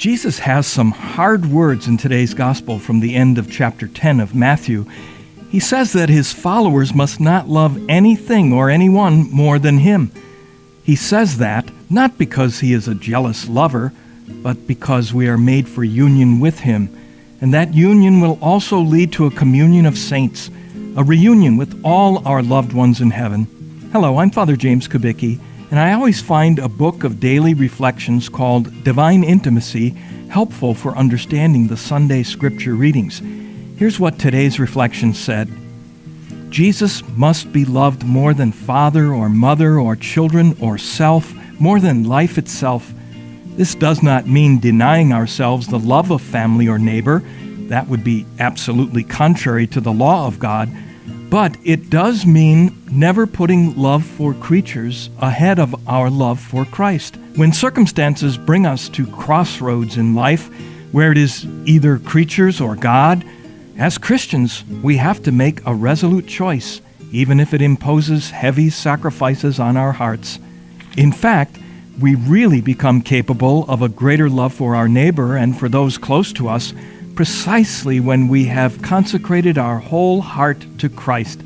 Jesus has some hard words in today's gospel from the end of chapter 10 of Matthew. He says that his followers must not love anything or anyone more than him. He says that not because he is a jealous lover, but because we are made for union with him. And that union will also lead to a communion of saints, a reunion with all our loved ones in heaven. Hello, I'm Father James Kubicki, and I always find a book of daily reflections called Divine Intimacy helpful for understanding the Sunday scripture readings. Here's what today's reflection said. Jesus must be loved more than father or mother or children or self, more than life itself. This does not mean denying ourselves the love of family or neighbor. That would be absolutely contrary to the law of God. But it does mean never putting love for creatures ahead of our love for Christ. When circumstances bring us to crossroads in life, where it is either creatures or God, as Christians, we have to make a resolute choice, even if it imposes heavy sacrifices on our hearts. In fact, we really become capable of a greater love for our neighbor and for those close to us precisely when we have consecrated our whole heart to Christ.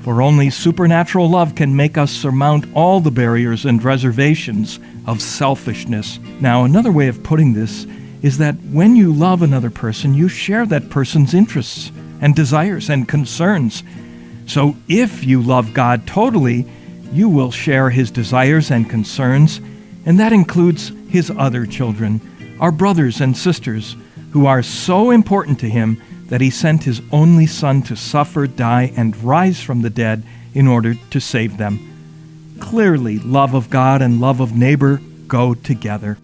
For only supernatural love can make us surmount all the barriers and reservations of selfishness. Now, another way of putting this is that when you love another person, you share that person's interests and desires and concerns. So if you love God totally, you will share his desires and concerns, and that includes his other children, our brothers and sisters, who are so important to him that he sent his only son to suffer, die, and rise from the dead in order to save them. Clearly, love of God and love of neighbor go together.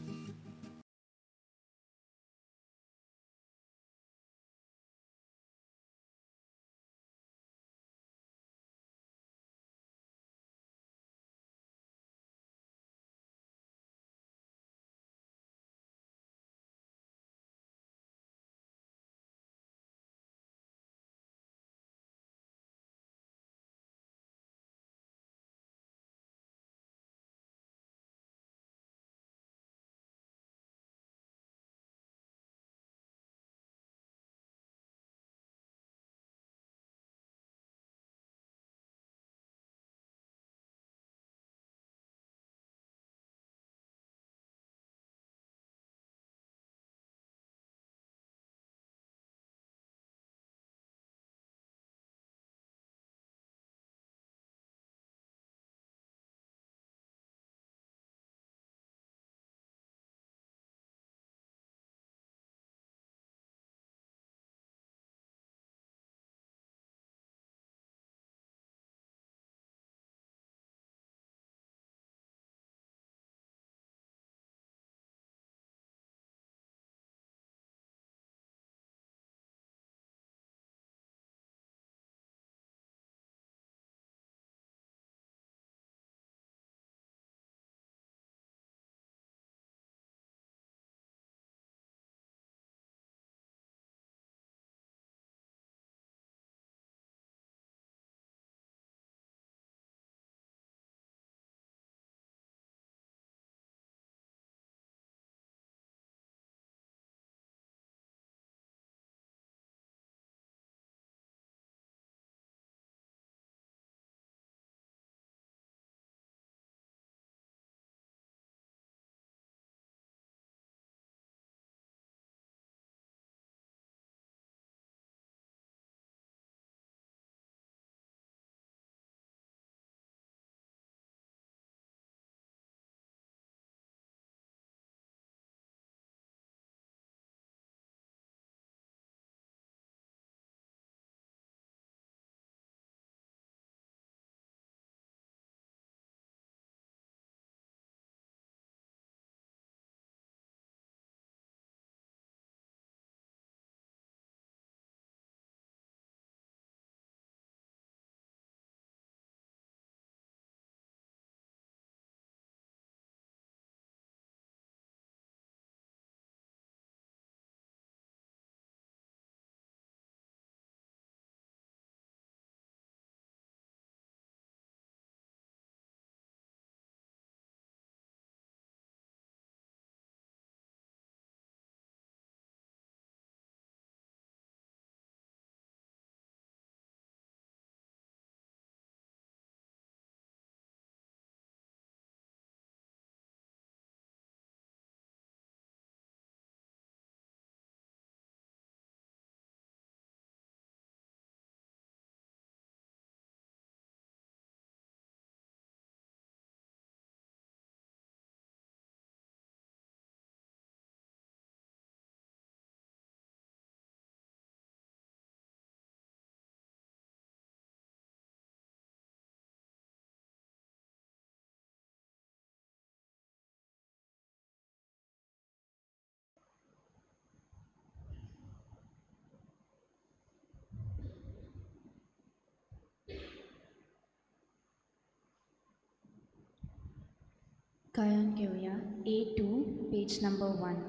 गायन घेवया A2 page number 1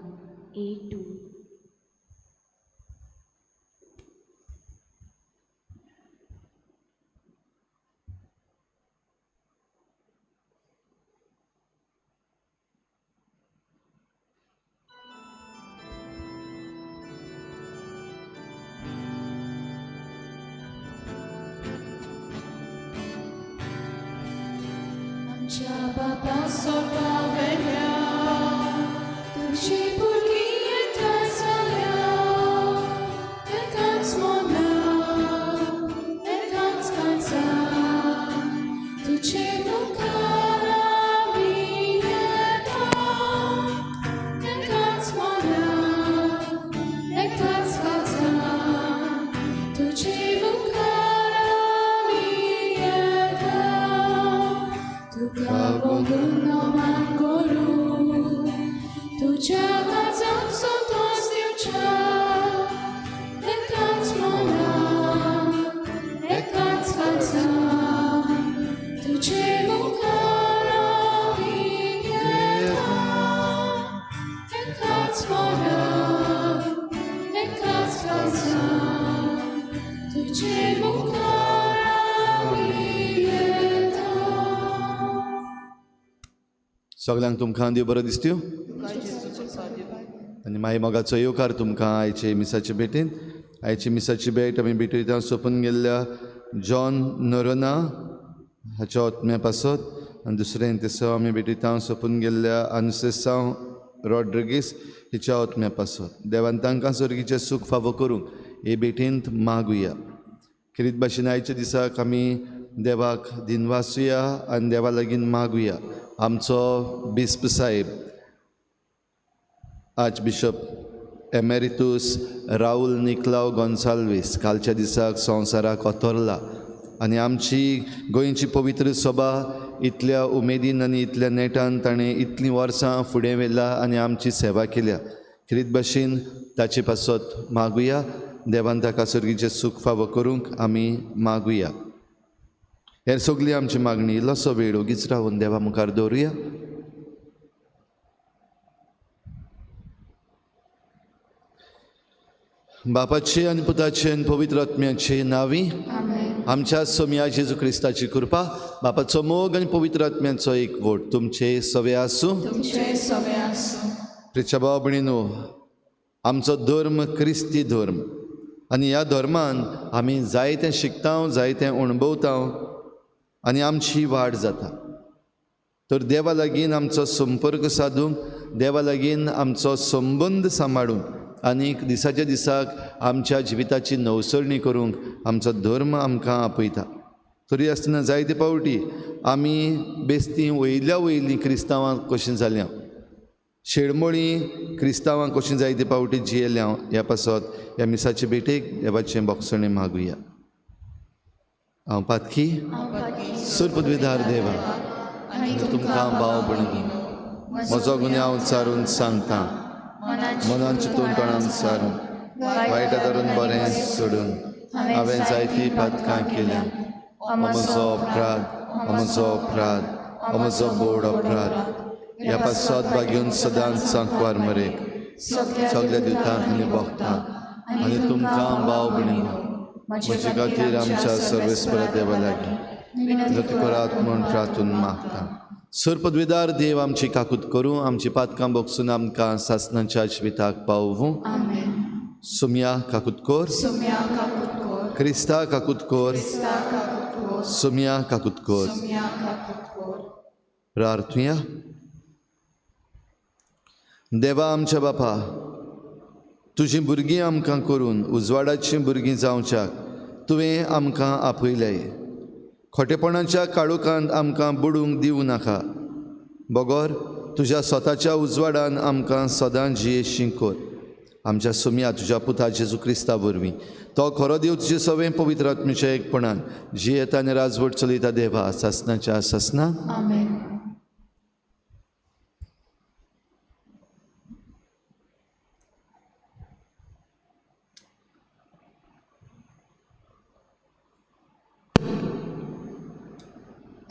A2. आमच्या बापा सोटा वेल्या तुजी भुरगीं येता जाल्या एकाच मना एकाच काळजा तुजे मुखार आमी येता एकाच मना एकाच काळजा तुजे मुखार आमी येता तुका बोलून नमन करूं तुज्या काळजाक संतोष दिवच्या एकाच मना एकाच काळजा तुजे मुखार आमी येता एकाच मना एकाच काळजा तुजे मुखार आमी येता. सगल्यांक तुमकां देव बरो दिसत्यो आनी मागीर मोगाचो येवकार तुमकां आयचे मिसाचे भेटेन. आयची मिसाची भेट आमी भेटयता सोंपून गेल्ल्या जॉन नोरोना हाच्या आत्म्या पासत आनी दुसरें तेसो आमी भेटयता सोंपून गेल्ल्या आनुसेसांव रॉड्रिगीस हिच्या आत्म्या पासत. देवान तांकां सर्गीचें सूख फावो करूंक हे भेटेंत मागुया. खेरीत भाशेन आयच्या दिसाक आमी देवाक दिनवासुया आनी देवा लागीं मागुया. आमचो बिस्प साहेब आर्चबिशप एमेरितूस राहुल निकलाव गोन्साल्वीस कालच्या दिसाक संवसाराक ओतरला आनी आमची गोंयची पवित्र सभा इतल्या उमेदीन आनी इतल्या नेटान ताणें इतलीं वर्सां फुडें व्हेला आनी आमची सेवा केल्या. खेरीत भाशेन ताचे पासत मागुया. देवान ताका सर्गीचें सूख फावो करूंक आमी मागुया. हेर सगळी आमची मागणी इल्लोसो वेळ ओगीच रावून देवा मुखार दवरुया. बापाचे आनी पुताचे आनी पवित्र आत्म्याचे नांवी आमच्या सोम्या जेजू क्रिस्ताची कृपा, बापाचो मोग आनी पवित्र आत्म्याचो एकवट तुमचे सवे आसूं. प्रिच्या भाव भयणीनो, आमचो धर्म क्रिस्ती धर्म आनी ह्या धर्मान आमी जायतें शिकता, जायतें अणभवता आनी आमची वाड जाता. तर देवा लागीं आमचो संपर्क सादूंक, देवा लागीं आमचो संबंद सांबाळूंक आनी दिसाच्या दिसाक आमच्या जिविताची नवसरणी करूंक आमचो धर्म आमकां आपयता. तरी आसतना जायते पावटी आमी बेस्ती वयल्या वयलीं क्रिस्तांवां कशीं जाल्या, शेडमोळी क्रिस्तांवां कशीं जायते पावटी जियेल्या. ह्या पासत ह्या मिसाचे भेटेक देवाचें बोगसणें मागुया. हांव पातकी सुरपदवीधार देवा तुमकां भाव भयणीं म्हजो गुन्यांव सारून सांगता, मनान चिंतून तोंडान सारून वायट धरून बरें सोडून हांवें जायतीं पातकां केल्या. म्हजो अपराध, म्हजो अपराध, म्हजो बोड अपराध. ह्या पासत भाग्यून सदांच सांकवार मरे सगल्या दिवतांक आनी भोगतांक आनी तुमकां भाव भयणीं म्हजे खातीर आमच्या सर्वेस्पर देवा लागीं विनंती करात म्हूण प्रार्थून मागता. सुरपदवीदार देव आमची काकूत करूं, आमची पातकां बोगसून आमकां सासनाच्या जिविताक पावूं. सुम्या काकूत कोर, क्रिस्ता काकूत कोर, सुम्या काकूत कोर. प्रार्थुया. देवा आमच्या बापा, तुजीं भुरगीं आमकां करून उजवाडाचीं भुरगीं जावच्याक तुवें आमकां आपयलें. खोटेपणाच्या काळोखांत आमकां बुडूंक दिवं नाका, बगर तुज्या स्वताच्या उजवाडान आमकां सदां जियेशी कर. आमच्या सुम्या तुज्या पुता जेजू क्रिस्ता वरवीं तो खरो देव तुजे सवें पवित्र आत्म्याच्या एकपणान जियेता आनी राजवट चलयता देवा सासनाच्या सासना.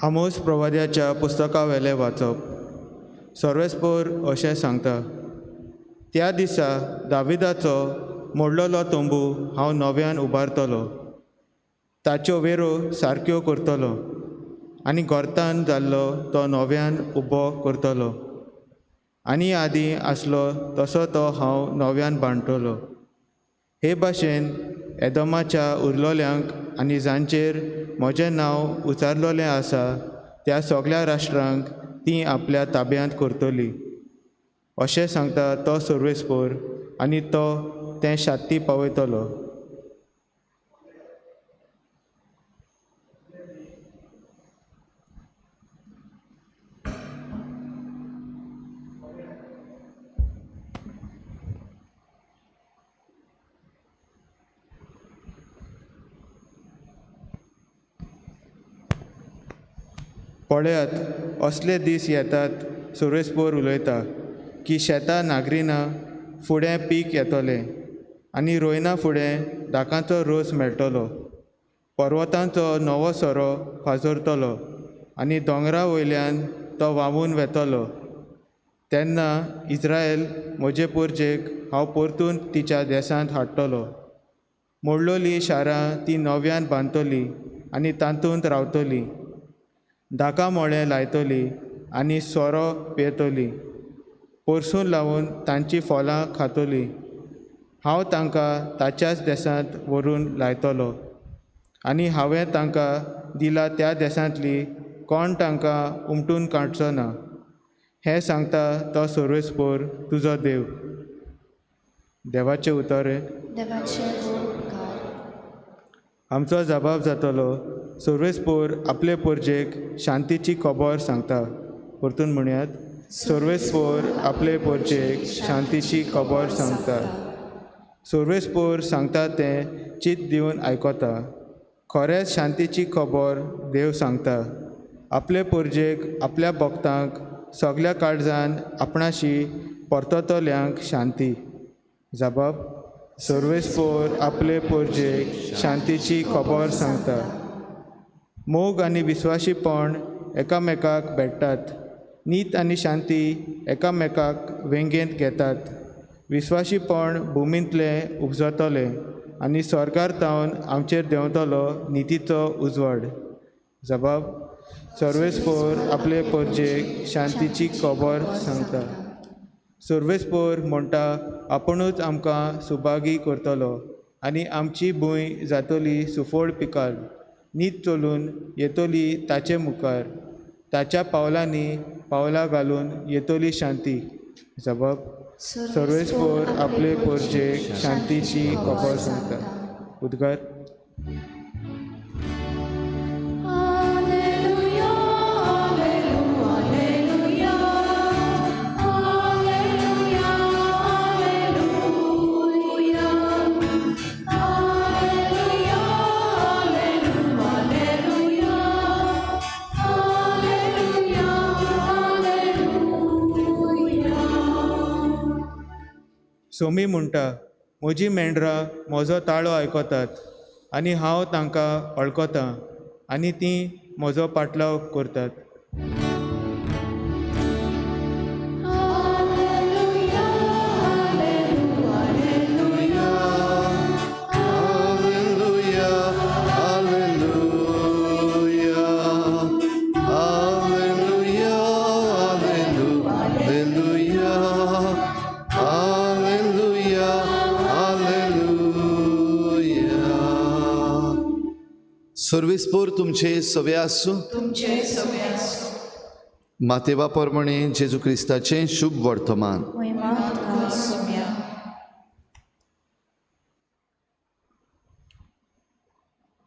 आमोस प्रवाद्याच्या पुस्तकावेलें वाचप. सर्वेस्पोर अशें सांगता. त्या दिसा दाविदाचो मोडलेलो तंबू हांव नव्यान उबारतलो, ताच्यो वेरो सारक्यो करतलो आनी गोर्तान जाल्लो तो नव्यान उबो करतलो आनी आदीं आसलो तसो तो हांव नव्यान बांदतलो. हे भाशेन एदोमाच्या उरलोल्यांक आनी जांचेर म्हजें नांव उचारलोलें आसा त्या सगळ्या राष्ट्रांक ती आपल्या ताब्यांत करतली, अशें सांगता तो सर्वेस्पोर आनी तो तें शाती पावयतलो. पळयात, असले दीस येतात, सर्वेस्पोर उलयता, की शेतां नागरिना फुडें पीक येतलें आनी रोयना फुडें दाकांचो रोस मेळटलो. पर्वतांचो नवो सोरो फाजरतलो आनी दोंगरा वयल्यान तो व्हांवून वेतलो. तेन्ना इस्रायल म्हजे पोरजेक हांव परतून तिच्या देशांत हाडटलो. मोडलोलीं शारां ती नव्यान बांदतली आनी तातूंत रावतली. दाका मोळें लायतली आनी सोरो पियेतली, पोरसून लावन तांची फळां खातली. हांव तांकां ताच्याच देशांत व्हरून लायतलो आनी हांवें तांकां दिला त्या देशांतली कोण तांकां उमटून काडचो ना. हें सांगता तो सर्वेस्पोर तुजो देव. देवाचें उतर. आमचो जबाब जातलो. सर्वेस्पोर आपले पोरजेक शांतीची खबर सांगता. परतून म्हणयात, सर्वेस्पोर आपले पोरजेक शांतीची खबर सांगता. सर्वेस्पोर सांगता तें चित दिवन आयकता. खरेंच शांतीची खबर देव सांगता. आपले पोरजेक आपल्या भक्तांक सगल्या काळजान आपणाशी परततल्यांक शांती. जबाब, सर्वेस्पोर आपले पोरजेक शांतीची खबर सांगता. मोग आनी विस्वाशीपण एकामेकाक भेट्टात. नीत आनी शांती एकामेकाक वेंगेंत घेतात. विस्वाशीपण भुमींतलें उपजतलें आनी स्वर्गार तावन आमचेर देंवतलो नितीचो उजवाड. जबाब, सर्वेस्पोर आपले पोरजेक शांतीची खबर सांगता. सर्वेस्पोर म्हणटा, आपुणूच आमकां सुभागी करतलो आनी आमची भूंय जातली सुफळ पिकाल. नीत चलून येतली ताचे मुखार, ताच्या पावलांनी पावलां घालून येतली शांती. जबाब, सर्वेस्पोर आपले पोरजेक शांतीची खबर सांगता. उद्गार. सोमी म्हणटा, म्हजी मेंढरां म्हजो ताळो आयकतात आनी हांव तांकां वळखतां आनी तीं म्हजो पाटलाव करतात. सर्वेस्पोर तुमचे सवे आसूं. मातेवा प्रमाणे जेजू क्रिस्ताचें शुभ वर्तमान.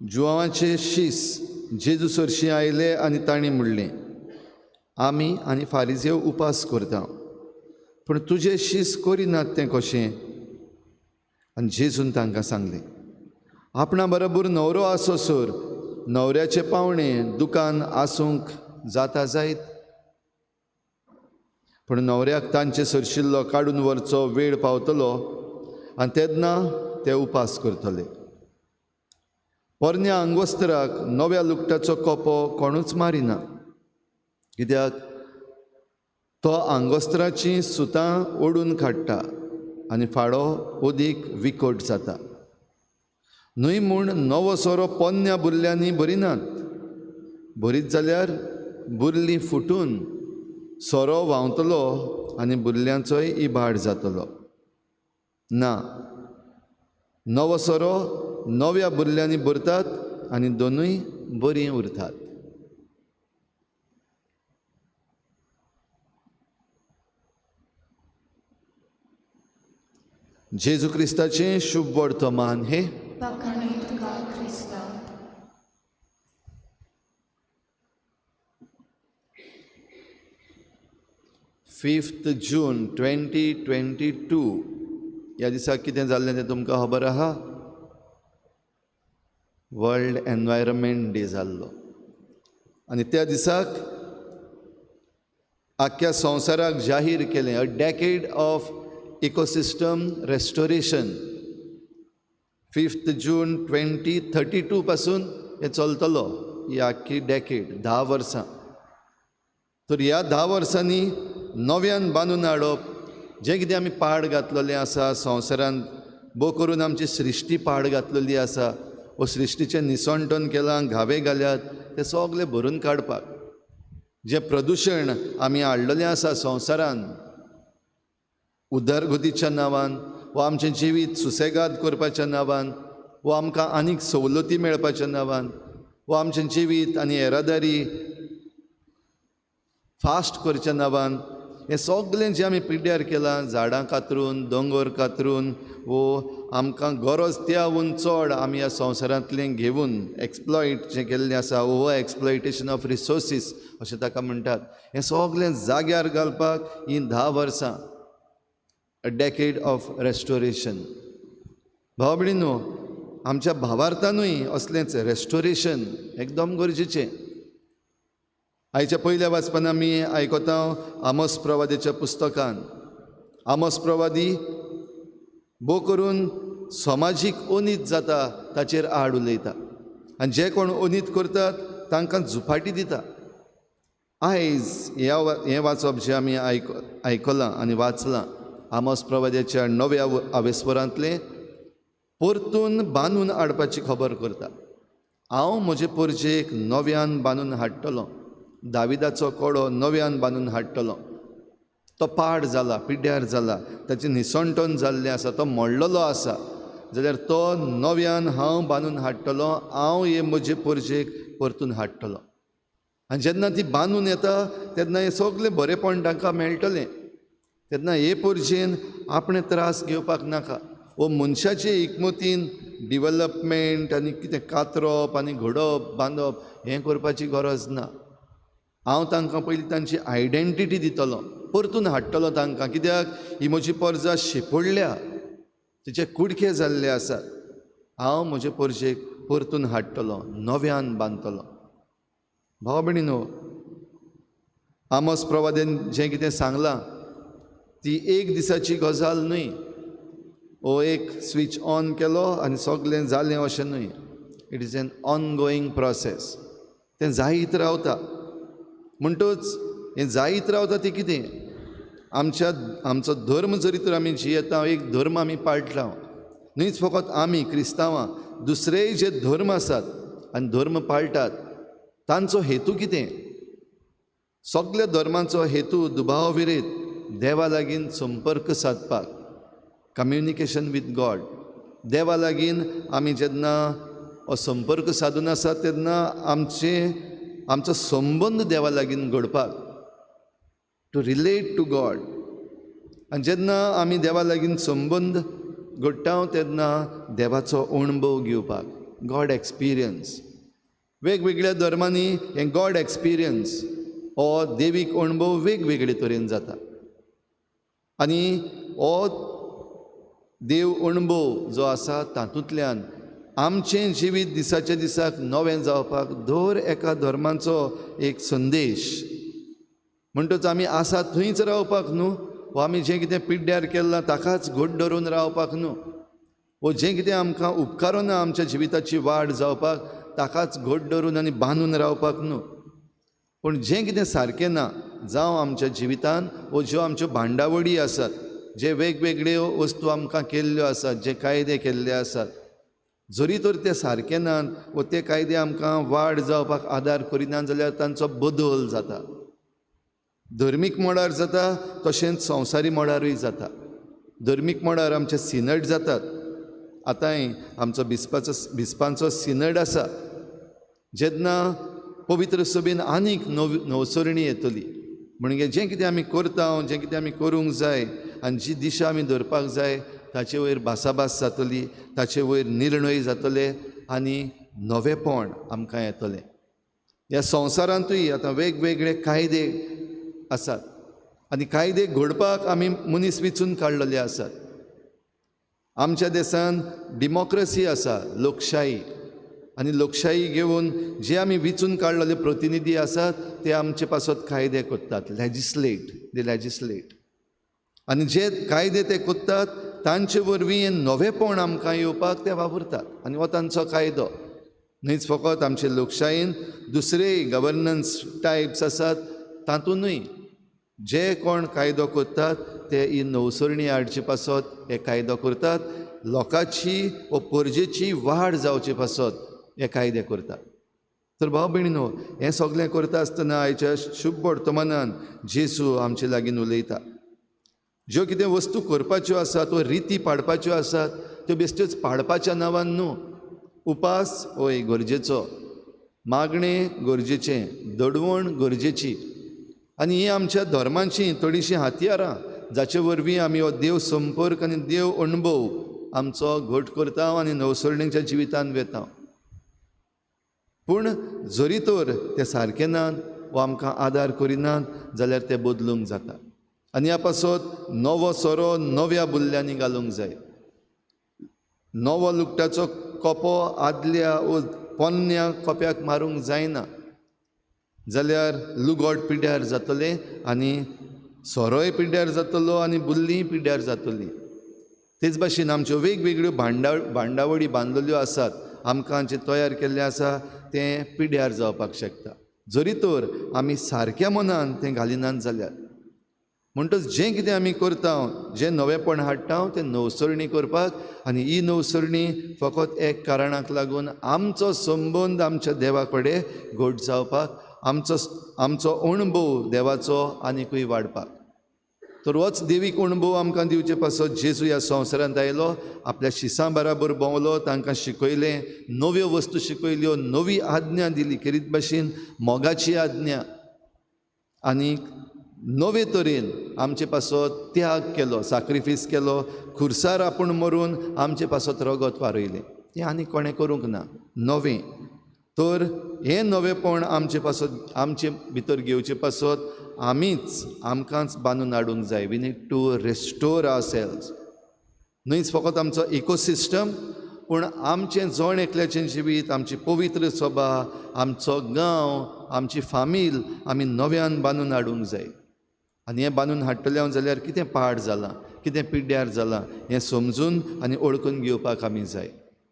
जुवांचे शीस जेजू सरशी आयले आनी तांणी म्हणलें, आमी आनी फारिजेव उपास करता, पूण तुजे शीस करिनात तें कशें? आनी जेजून तांकां सांगलें, आपणा बरोबर न्हवरो आसोसर न्हवऱ्याचे पावणे दुकान आसूंक जाता जायत, पूण न्हवऱ्याक तांचे सरशिल्लो काडून व्हरचो वेळ पावतलो आनी तेन्ना ते उपास करतले. पोरण्या आंगवस्त्राक नव्या लुगटाचो कोपो कोणूच मारिना, कित्याक तो आंगोस्त्राचीं सुतां ओडून काडटा आनी फाडो ओदीक विकट जाता. न्हय म्हूण नवो सोरो पोन्न्या बुरल्यांनी भरिनात, भरीत जाल्यार बुरली फुटून सोरो व्हांवतलो आनी बुरल्यांचोय इबाड जातलो. ना, नवो सोरो नव्या बुरल्यांनी भरतात आनी दोनूय बरीं उरतात. जेजू क्रिस्ताचें शुभ वर्तमान हे. क्रिस्ता. 5 जून 2022 ह्या दिसा कितें जाल्लें तें तुमकां खबर आहा. वर्ल्ड एनवायरमेंट डे जाल्लो आनी त्या दिसाक आख्ख्या संवसाराक जाहीर केलें a decade of ecosystem restoration. 5 June 2032 पासून हें चलतलो ही आख्खी डेकेड, 10 वर्सां. तर ह्या 10 वर्सांनी नव्यान बांदून हाडप जें कितें आमी पाड घातलेलें आसा संवसारांत, भोव करून आमची सृश्टी पाड घातलेली आसा, वो सृश्टीचें निसणटन केलां, घावे घाल्यात, तें सगळें भरून काडपाक जें प्रदुशण आमी हाडलेलें आसा संवसारांत उदरगतीच्या नांवान वा आमचें जिवीत सुसेगाद करपाच्या नांवान वा आमकां आनीक सवलती मेळपाच्या नांवान वा आमचें जिवीत आनी येरादारी फास्ट करच्या नांवान, हें सगळें जें आमी पिड्ड्यार केलां, झाडां कातरून, दोंगर कातरून, वो आमकां गरज त्याहून चड आमी ह्या संवसारांतलें घेवन एक्सप्लॉयट जें केल्लें आसा, ओवर एक्सप्लॉयटेशन ऑफ रिसोर्सीस अशें ताका म्हणटात, हें सगळें जाग्यार घालपाक हीं 10 वर्सां, अ डेकेड ऑफ रेस्टोरेशन. भाव भयणींनो, आमच्या भावार्थानूय असलेंच रेस्टोरेशन एकदम गरजेचें. आयच्या पयल्या वाचपान आमी आयकता आमोस प्रवादीच्या पुस्तकान. आमोस प्रवादी भोव करून समाजीक अनीत जाता ताचेर आड उलयता आनी जे कोण अनीत करतात तांकां झुपाटी दिता. आयज हें वाचप जें आमी आयकलां आनी वाचलां आमोस प्रवाद्याच्या नव्या आवेस्वरांतलें परतून बांदून हाडपाची खबर करता. हांव म्हजे परजेक नव्यान बांदून हाडटलो, दाविदाचो कोडो नव्यान बांदून हाडटलो. तो पाड जाला, पिड्ड्यार जाला, ताचें निसणटन जाल्लें आसा, तो मोडलेलो आसा, जाल्यार तो नव्यान हांव बांदून हाडटलो, हांव हे म्हजे परजेक परतून हाडटलो. आनी जेन्ना ती बांदून येता तेन्ना हें सगळें बरेपण तांकां मेळटलें. तेन्ना हे परजेन आपणें त्रास घेवपाक नाका. वो मनशाचे एकमतीन डिवलपमेंट आनी कितें कातरप आनी घडप बांदप हें करपाची गरज ना. हांव तांकां पयलीं तांची आयडेंटिटी दितलो, परतून हाडटलो तांकां. कित्याक ही म्हजी परजा शेपडल्या, तिचे कुडके जाल्ले आसात, हांव म्हजे परजेक परतून हाडटलो, नव्यान बांदतलो. भाव भयणीनो, आमोस प्रवादेन जें कितें सांगलां ती एक दिसाची गजाल न्हय, ओ एक स्विच ऑन केलो आनी सगळें जालें अशें न्हय. It is an ongoing process, तें जायत रावता. म्हणटच हें जायत रावता ती कितें, आमचो धर्म जरी तर आमी जियेता, एक धर्म आमी पाळटा न्हयच फकत आमी क्रिस्तांवां, दुसरेय जे धर्म आसात आनी धर्म पाळटात तांचो हेतू कितें? सगल्या धर्मांचो हेतू दुबाव विरयत देवा लागीं संपर्क सादपाक, कम्युनिकेशन वीथ गॉड. देवा लागीं आमी जेन्ना हो संपर्क सादून आसा तेन्ना आमचो संबंद देवा लागीं घडपाक, टू रिलेट टू गॉड. आनी जेन्ना आमी देवा लागीं संबंद घडटा तेन्ना देवाचो अणभव घेवपाक, गॉड एक्सपिरियन्स. वेगवेगळ्या धर्मांनी हें गॉड एक्सपिरियन्स हो देवीक अणभव वेगवेगळे तरेन जाता आनी हो देव अणभव जो आसा तातूंतल्यान आमचें जिवीत दिसाच्या दिसाक नवें जावपाक दर एका धर्माचो एक संदेश. म्हणटच आमी आसा थंयच रावपाक न्हू, वो आमी जें कितें पिड्ड्यार केलां ताकाच घट धरून रावपाक न्हू, वो जें कितें आमकां उपकारना आमच्या जिविताची वाड जावपाक ताकाच घट धरून आनी बांदून रावपाक न्हू, पूण जें कितें सारकें ना जावं आमच्या जिवितान वो ज्यो आमच्यो भांडावडी आसात, जे वेगवेगळ्यो वस्तू आमकां केल्ल्यो आसात, जे कायदे केल्ले आसात, जरी तर ते सारके नात वो ते कायदे आमकां वाड जावपाक आदार करिनात जाल्यार तांचो बदल जाता. धर्मीक मळार जाता तशेंच संवसारी मळारूय जाता. धर्मीक मळार आमचे सिनड जातात. आतांय आमचो बिस्पांचो सिनड आसा. जेन्ना पवित्र सभेन आनीक नवसरणी येतली, म्हणजे जें कितें आमी करता, जें कितें आमी करूंक जाय आनी जी दिशा आमी धरपाक जाय ताचे वयर भासाभास जातली, ताचे वयर निर्णय जातले आनी नवेपण आमकां येतलें. ह्या संवसारांतूय आतां वेगवेगळे कायदे आसात आनी कायदे घडपाक आमी मनीस विचून काडलेले आसात. आमच्या देशान डेमोक्रसी आसा, लोकशाही, आनी लोकशाही घेवन जे आमी विचून काडलेले प्रतिनिधी आसात ते आमचे पासत कायदे करतात, लेजिस्लेट, दे लेजिस्लेट. आनी जे कायदे ते करतात तांचे वरवीं नवेपण आमकां येवपाक ते वावुरतात आनी हो तांचो कायदो. न्हयच फकत आमचे लोकशायेन दुसरे गवर्नन्स टायप्स आसात तातूंतूय जे कोण कायदो करतात ते ही नवसरणी हाडचे पासत हे कायदो करतात, लोकांची व परजेची वाड जावचे पासत हे कायदे करतात. तर भाव भयणीनो, हें सगळें करता आसतना आयच्या शुभ वर्तमानान जेजू आमचे लागीं उलयता. ज्यो कितें वस्तू करपाच्यो आसात वा रिती पाडपाच्यो आसात त्यो बेश्ट्योच पाडपाच्या नांवान न्हू. उपास होय गरजेचो, मागणें गरजेचें, दडवण गरजेची, आनी ही आमच्या धर्माची थोडीशीं हत्यारां जाचे वरवीं आमी हो देव संपर्क आनी देव अणभव आमचो घट करता आनी नवसरणीच्या जिवितान वेता. पूण जरी तर ते सारके नात वा आमकां आदार करिनात जाल्यार ते बदलूंक जाता आनी ह्या पासत नवो सोरो नव्या बुल्ल्यांनी घालूंक जाय. नवो लुगटाचो कोपो आदल्या वो पोन्न्या कोप्याक मारूंक जायना जाल्यार लुगोट पिड्ड्यार जातलें आनी सोरोय पिड्ड्यार जातलो आनी बुल्लीय पिड्ड्यार जातली. तेच भाशेन आमच्यो वेगवेगळ्यो भांडावळी बांदलेल्यो आसात, आमकां जें तयार केल्लें आसा तें पिड्ड्यार जावपाक शकता जरी तर आमी सारक्या मनान तें घालिनात जाल्यार. म्हणटच जें कितें आमी करता, जें नवेपण हाडटा तें नवसरणी करपाक, आनी ही नवसरणी फकत एक कारणाक लागून आमचो संबंद आमच्या देवा कडेन घट जावपाक, आमचो अणभव देवाचो आनिकूय वाडपाक. तर होच देवीक अणभव आमकां दिवचे पासत जेजू ह्या संवसारांत आयलो, आपल्या शिसां बराबर भोंवलो, तांकां शिकयलें, नव्यो वस्तू शिकयल्यो, नवी आज्ञा दिली, खेरीत भाशेन मोगाची आज्ञा, आनी नवे तरेन आमचे पासत त्याग केलो, साक्रिफीस केलो, खुर्सार आपूण मरून आमचे पासत रगत वारयलें. तें आनी कोणें करूंक ना नवें. तर हें नवेपण आमचे पासत आमचे भितर घेवचे पासत आमीच आमकांच बांदून हाडूंक जाय. We need to restore our selves. न्हयच फकत आमचो इकोसिस्टम, पूण आमचें जण एकल्याचें जिवीत, आमची पवित्र सभा, आमचो गांव, आमची फामील आमी नव्यान बांदून हाडूंक जाय. आनी हें बांदून हाडटलें हांव जाल्यार कितें पाड जालां, कितें पिड्ड्यार जालां हें समजून आनी वळखून घेवपाक आमी जाय.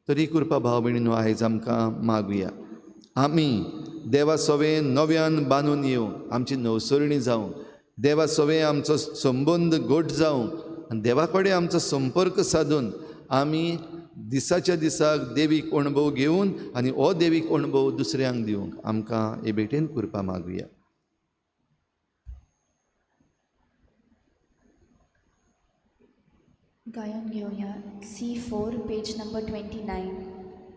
तरी कृपा भाव भयणीनो आयज आमकां मागुया, आमी देवा सवें नव्यान बांदून येवंक, आमची नवसरणी जावंक, देवा सवें आमचो संबंद घट जावंक आनी देवा कडेन आमचो संपर्क सादून आमी दिसाच्या दिसाक देवीक अणभव घेवन आनी हो देवीक अणभव दुसऱ्यांक दिवंक आमकां हे भेटेन कृपा मागुया. गायन घेऊया C4 page number 29.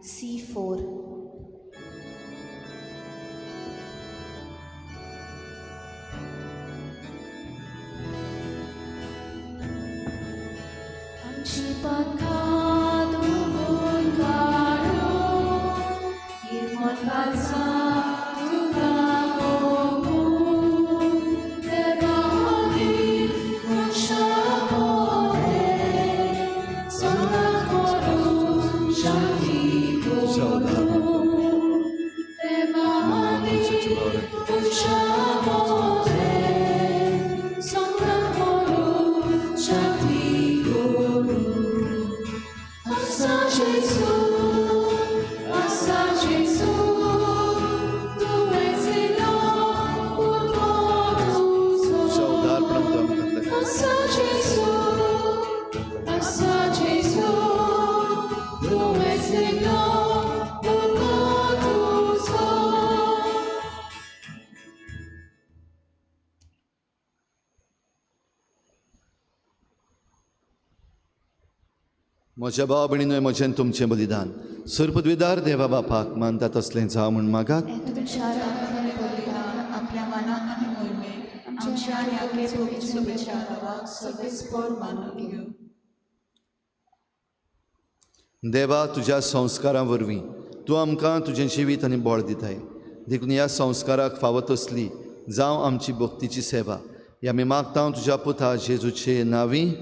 C4. आमची पातकां धुवन काडून निर्मळ काळजां तुका ओंपून देवा मदीं मनशां सोना करून शांती करून देवा मदीं मनशां सोना करून शांती करून. आसा जेजू, आसा जेजू, तुवें दिलो उदको तुजो. म्हज्या भाव भयणीनूय म्हजें तुमचें बलिदान सुरपदवीदार देवा बापाक मानता तसलें जावं म्हूण मागात। आपल्या मनाक आनी मोहिमेक आमच्या आनी पवित्र भावाक सर्वेस्पर मानून घेवं। देवा तुज्या संस्कारां वरवीं तूं आमकां तुजें जिवीत आनी बळ दिताय, देखून ह्या संस्काराक फावो तसली जावं आमची भक्तीची सेवा। ह्या आमी मागता तुज्या पुता जेजूचे नांवी।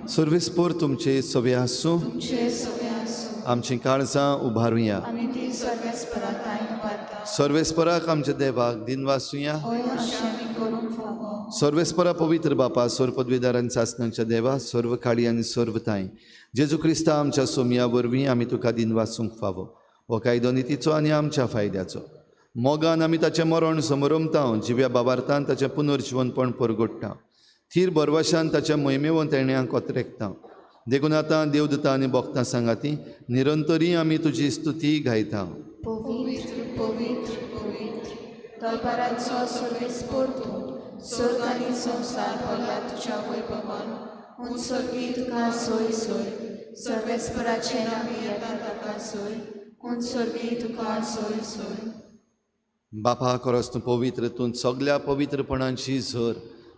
सर्वेस्पर तुमचे सवे आसूं। आमचीं काळजां उबारुया। सर्वेस्पराक आमच्या देवाक दिनवासुया। सर्वेस्परा पवित्र बापा सर्व पदवीदार आनी सासणांच्या देवा सर्व काळी आनी सर्व तांय जेजू क्रिस्ता आमच्या सोमया वरवीं आमी तुका दिनवासूंक फावो। हो कायदो नितीचो आनी आमच्या फायद्याचो। मोगान आमी ताचें मरण समरमता, जिव्या बाबार्थान ताचें पुनर्जिवनपण परगोडटा, थीर बरवाशान ताच्या मोहिमेवन तेण्याक कोत्रेकता। देखून आतां देवदूता आनी भक्तां सांगाती निरंतरी आमी तुजी स्तुती गायता। पवित्र पवित्र पवित्र दरबाराचो सर्वेस्पर तूं, स्वर्ग आनी संवसार भरला तुज्या वैभवान। हून स्वर्गी तुका सोय सोय, सर्वेस्पराचें नांव येता ताका सोय, हून स्वर्गी तुका सोय सोय। बापा खरोच तूं पवित्र, तूं सगल्या पवित्रपणांची झर,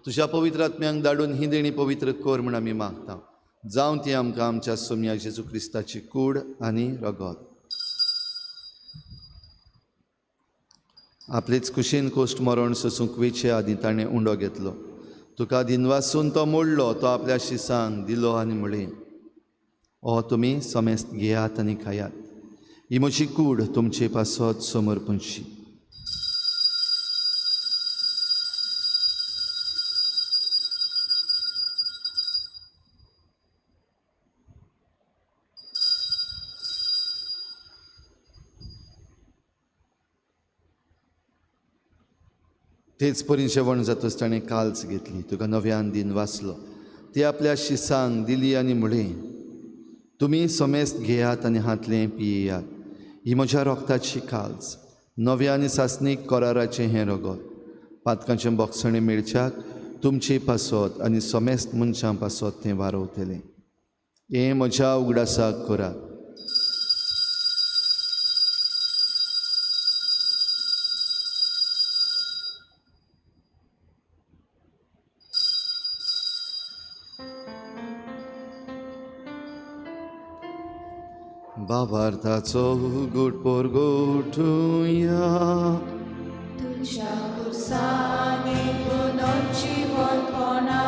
तुज्या पवित्र आत्म्यांक धाडून ही देणी पवित्र कर म्हूण आमी मागता। जावं ती आमकां आमच्या सोमया जेजू क्रिस्ताची कूड आनी रगत। आपलेच कुशीन कोश्ट मरण सोसूंक वेचे आदीं ताणें उंडो घेतलो, तुका दिनवासून तो मोडलो, तो आपल्या शिसांक दिलो आनी म्हळें, ओ तुमी समेस्त घेयात आनी खायात, ही म्हजी कूड तुमचे पासत समर्पणशी। तेच परी जेवण जातच ताणें काल्च घेतली, तुका नव्यान दिन वाचलो, ती आपल्या शिसांक दिली आनी म्हळें, तुमी समेस्त घेयात आनी हांतलें पियेयात, ही म्हज्या रोगताची काल्च, नव्या आनी सासणीक कराराचें हें रगत, पातकांचें बोगसणें मेळच्याक तुमचे पासत आनी समेस्त मनशां पासत तें वारवतलें। हें म्हज्या उगडासाक करात। बाबार्थाचो गुट पोरगोठुया तुज्या खुर्सांनी पुनर्जिवनपणा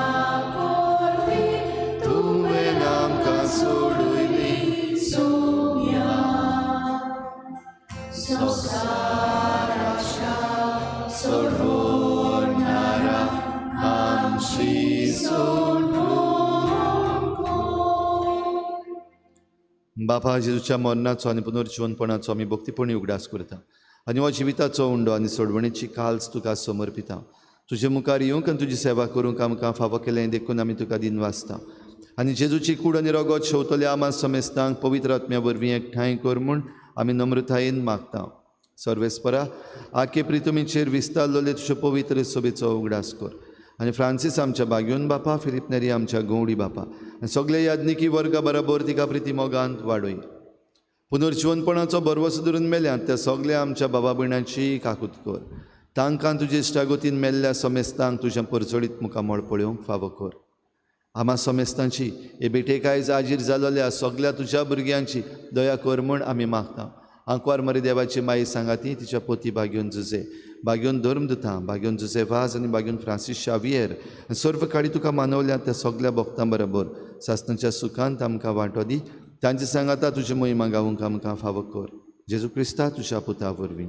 वरवीं तुवें आमकां सोडयली सोम्या संवसाराच्या सोडवणारा आमची सोडवण। बापा जेजूच्या मरणाचो आनी पुनर्जिवनपणाचो आमी भक्तीपणी उगडास करता आनी हो जिविताचो उंडो आनी सोडवणेची काल्च तुका समर्पिता। तुजे मुखार येवंक आनी तुजी सेवा करूंक आमकां फावो केलें देखून आमी तुका दिनवासता आनी जेजूची कूड आनी रगत शेवतल्या आमा समेस्तांक पवित्र आत्म्या वरवीं एकठांय कर म्हूण आमी नम्रतायेन मागता। सर्वेस्परा आके प्रितुमीचेर विस्तारलेले तुजे पवित्र सभेचो उगडास कर आनी फ्रांसीस आमच्या बाग्योन बापा, फिलीप नेरी आमच्या गवडी बापा आनी सगळे याज्ञिकी वर्गा बराबर तिका प्रिती मोगांत वाडय। पुनर्जिवनपणाचो भरवसो धरून मेल्यात त्या सगळ्या आमच्या बाबा भयणांची काकूत कर, तांकां तुजे इश्टागतीन मेल्ल्या समेस्तांक तुज्या परजळीत मुखामळ पळोवंक फावो कर। आमा समेस्तांची हे भेटेक आयज आजीर जालोल्या सगळ्या तुज्या भुरग्यांची दया कर म्हूण आमी मागता। आंकवार मरी देवाची माई सांगाती तिच्या पोती बाग्योन जुजे, बाग्योन धर्मदुतां, बाग्योन जुजे वाज आनी बाग्योन फ्रांसीस शावियर आनी सर्व काळी तुका मानवल्या त्या सगळ्या भक्तां बरोबर सासणाच्या सुखांत आमकां वांटो दी। तांचे सांगाता तुजी मोहिमा गावूंक आमकां फावो कर। जेजू क्रिस्ता तुज्या पुता वरवीं।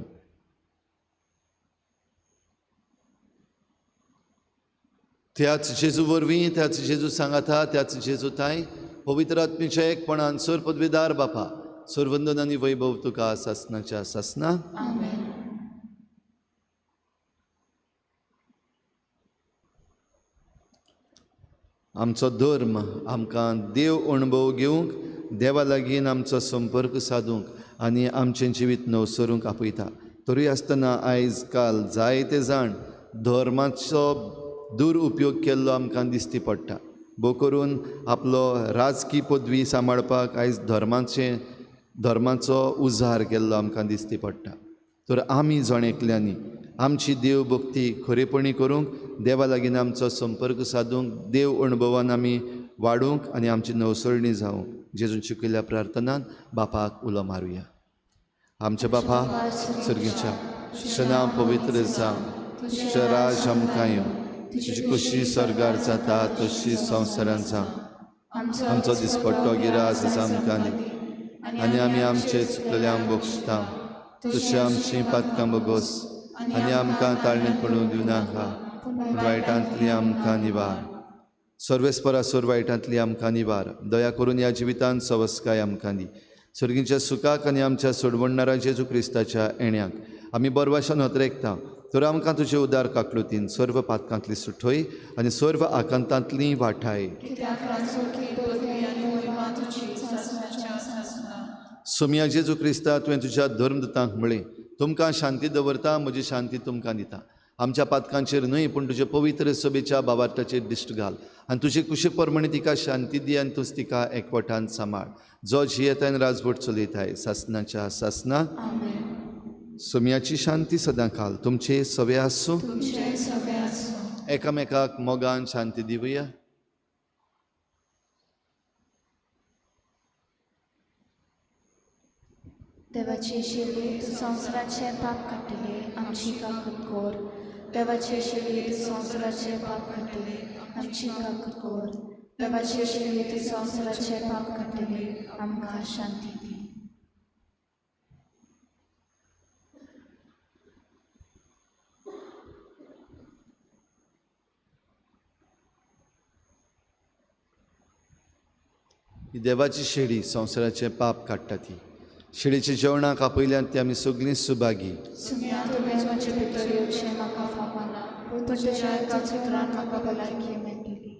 त्याच जेजू वरवीं, त्याच जेजू सांगाता, त्याच जेजू तांय पवित्र आत्म्याच्या एकपणान सर पदवीदार बापा सर्वंदन आनी वैभव तुका सासणाच्या सासना। आमेन। आमचो धर्म आमकां देव अणभव घेवंक, देवा लागीं आमचो संपर्क सादूंक आनी आमचें जिवीत नवसरूंक आपयता। तरी आसतना आयज काल जायते जाण धर्माचो दुरुपयोग केल्लो आमकां दिश्टी पडटा। भोव करून आपलो राजकी पदवी सांबाळपाक आयज धर्माचो उजार केल्लो आमकां दिसती पडटा. तर आमी जण एकल्यांनी आमची देव भक्ती खरेपणी करूंक, देवा लागीं आमचो संपर्क सादूंक, देव अणभवान आमी वाडूंक आनी आमची नवसरणी जावंक जेजून शिकयल्ल्या प्रार्थनान बापाक उलो मारुया. आमच्या बापा सर्गीच्या, तुजें नांव पवित्र जावं, तुजें राज आमकां येवं, तुजी खोशी स्वर्गार जाता तशी संवसारांत जावं. आमचो दिसपट्टो गिरास आमकां दी आनी आमी आमचे चुकलेल्यांक बक्षता तशी आमची पातकां बोगोस आनी आमकां ताळणेंत पडूंक दिवनाका, पूण वायटांतली आमकां निवार. सर्वेस्परा सोर वायटांतली आमकां निवार. दया करून ह्या जिवितांत सवस्काय आमकां दी. सर्गीच्या सुखाक आनी आमच्या सोडवणणारा जेजू क्रिस्ताच्या येण्याक आमी बरवाशान हतरेकता. तर आमकां तुजे उदार काकलुतीन सर्व पातकांतली सुठय आनी सर्व आकांतांतली वाठाय. सोमया जेजू क्रिस्ता, तुवें तुज्या धर्मदूतांक म्हळें, तुमकां शांती दवरता, म्हजी शांती तुमकां दिता. आमच्या पातकांचेर न्हय पूण तुजे पवित्र सभेच्या बाबार्थाचेर दिश्ट घाल आनी तुजे कुशी प्रमाणे तिका शांती दी आनी तूंच तिका एकवटान सांबाळ, जो जियेताय आनी राजवट चलयताय सासनाच्या सासना. सोमयाची शांती सदां काल तुमचे सवे आसूं. एकामेकाक मोगान शांती दिवया. देवाचे शेली तूं संवसाराचें पाप काडटली, आमची काकूट कर. देवाचे शेली तूं संवसाराचें पाप काडटली, आमची काकूट कर. देवाचे शेली तूं संवसाराचें पाप काडटली, आमकां शांती दी. ही देवाची शेडी संवसाराचें पाप काडटा. ती शेडीच्या जेवणाक आपयल्यान ती आमी सगळीं सुभागी. सुम्या तुवें म्हजे भितर येवचें म्हाका फावना, पूण तुज्या एकाच उतरान म्हाका भलायकी मेळटली.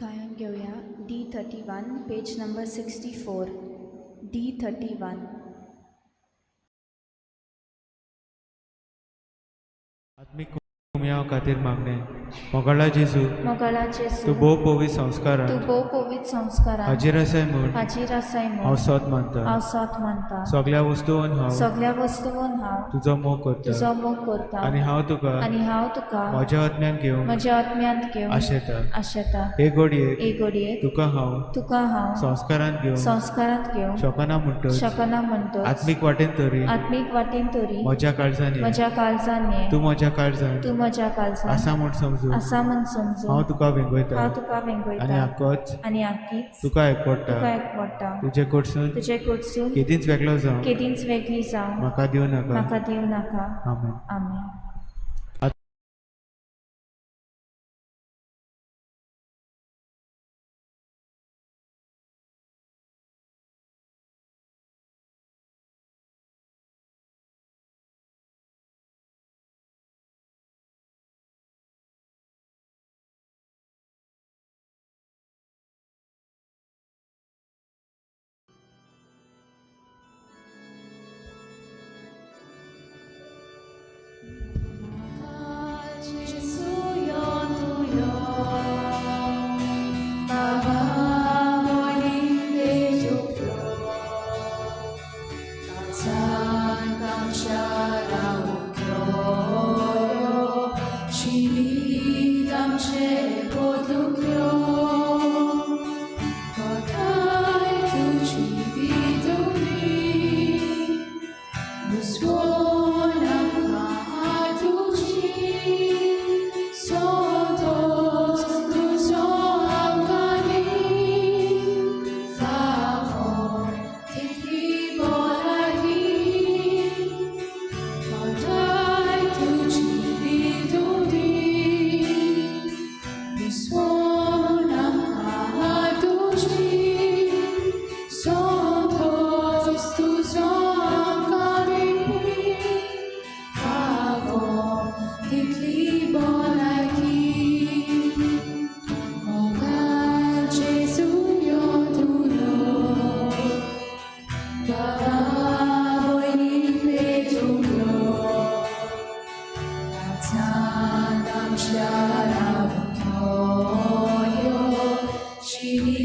गायन घेवया D31 page number 64. D31. आत्मीक कुमयाव खातीर मागणें. मोगाळा जेजू, मोगाळा जेजू, तूं भोव पवित्र संस्कारान, तूं भोव पवित्र संस्कारान हाजीर आसाय म्हूण, हाजीर आसाय म्हूण हांव सोद मानता, हांव सोद मानता. सगळ्या वस्तून हांव, सगळ्या वस्तून हांव तुजो मोग करता, तुजो मोग करता आनी हांव तुका, आनी हांव तुका म्हज्या आत्म्यान घेवन, म्हज्या आत्म्यांत घेवन आशेता, आशेता. हे घडयेक, हे घडयेक तुका हांव, तुका हांव संस्कारांत घेवन, संस्कारांत घेवन शकना म्हणटच, शकना म्हणटच, आत्मीक वाटेन तरी, आत्मीक वाटेन तरी म्हज्या काळजान ये, म्हज्या काळजान ये, तूं म्हज्या काळजान, तूं म्हज्या काळजान आसा म्हूण समजून, आसा म्हूण समजून हांव तुका वेंगयता, हांव तुका वेंगयता आनी आकोच, आनी आकीच तुका एकवडटा, तुका एकवडटा. तुजे कडसून, तुजे कडसून केदींच वेगळो जावं, केदींच वेगळी जावं म्हाका दिवं नाका, म्हाका दिवं नाका. आमेन. आमेन.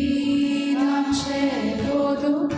गीत आमचें बोलूंक.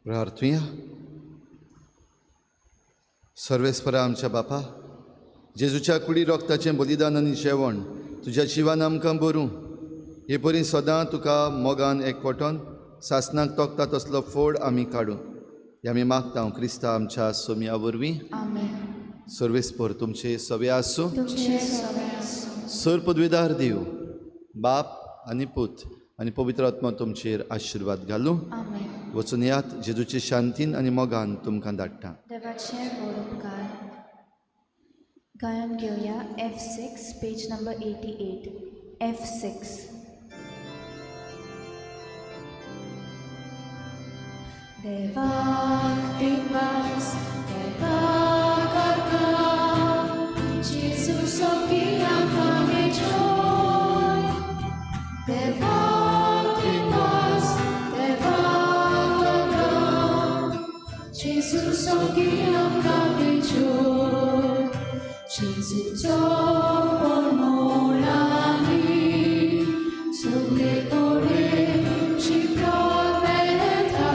प्रार्थुया. सर्वेस्परा आमच्या बापा, जेजूच्या कुडी रोगताचें बलिदान आनी जेवण तुज्या जिवान आमकां बरूं हे परी सदां तुका मोगान एकवटोन सासनाक तोखता तसलो फोड आमी काडूं हे आमी मागता क्रिस्ता आमच्या सोमया वरवीं. सर्वेस्पर तुमचे सवे आसूं. सर पदवेदार देव बाप आनी पूत आनी पवित्र आत्मा तुमचेर आशिर्वाद घालूं. वचून यात जेजूचे शांतीन आनी मोगान तुमकां धाडटा. देवाचे व्हड उपकार. गायन घेवया F6 page number 88. F6. देवाक दिनवास, देवाक आर्गां, जेजू सोबी आमकां मेजोय. देवाक दिनवास, देवाक आर्गां, जेजू सोबी आमकां मेजोय. जेजूचो पोरमोळांनी सगळे कडेन शिंपडत वेता.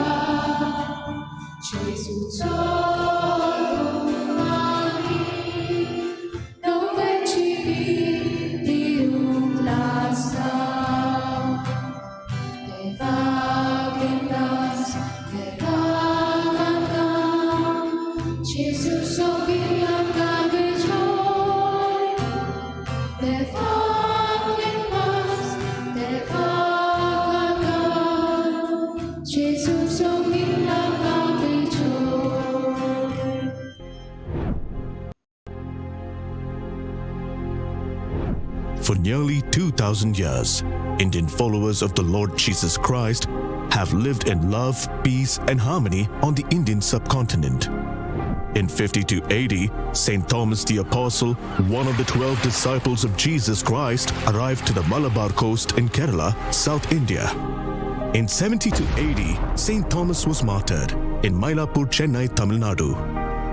जेजूचो गुणांनी नवें जिवीत दिवंक लागता. देवाक दिनवास, देवाक आर्गां, जेजू सोबी आमकां मेजोय. देवाक दिनवास, देवाक आर्गां, जेजू सोबी आमकां मेजोय. For nearly 2,000 years, Indian followers of the Lord Jesus Christ have lived in love, peace, and harmony on the Indian subcontinent. In 52 AD, St. Thomas the Apostle, one of the 12 disciples of Jesus Christ, arrived to the Malabar coast in Kerala, South India. In 72 AD, St. Thomas was martyred in Mylapore, Chennai, Tamil Nadu.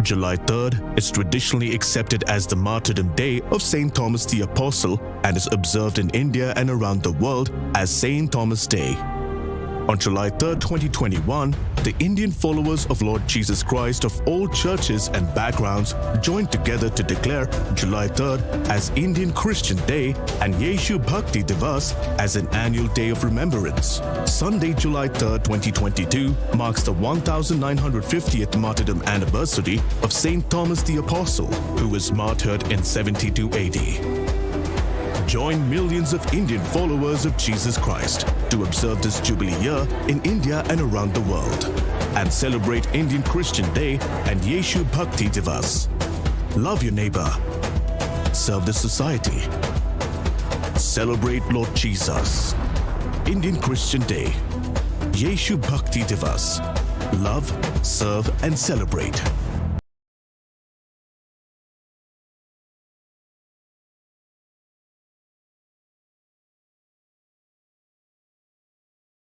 July 3rd is traditionally accepted as the martyrdom day of St. Thomas the Apostle and is observed in India and around the world as St. Thomas Day. On July 3rd, 2021, the Indian followers of Lord Jesus Christ of all churches and backgrounds joined together to declare July 3rd as Indian Christian Day and Yeshu Bhakti Divas as an annual day of remembrance. Sunday, July 3rd, 2022 marks the 1950th martyrdom anniversary of St. Thomas the Apostle, who was martyred in 72 AD. Join millions of Indian followers of Jesus Christ to observe this Jubilee year in India and around the world and celebrate Indian Christian Day and Yeshu Bhakti Divas. Love your neighbor. Serve the society. Celebrate Lord Jesus. Indian Christian Day. Yeshu Bhakti Divas. Love, serve, and celebrate.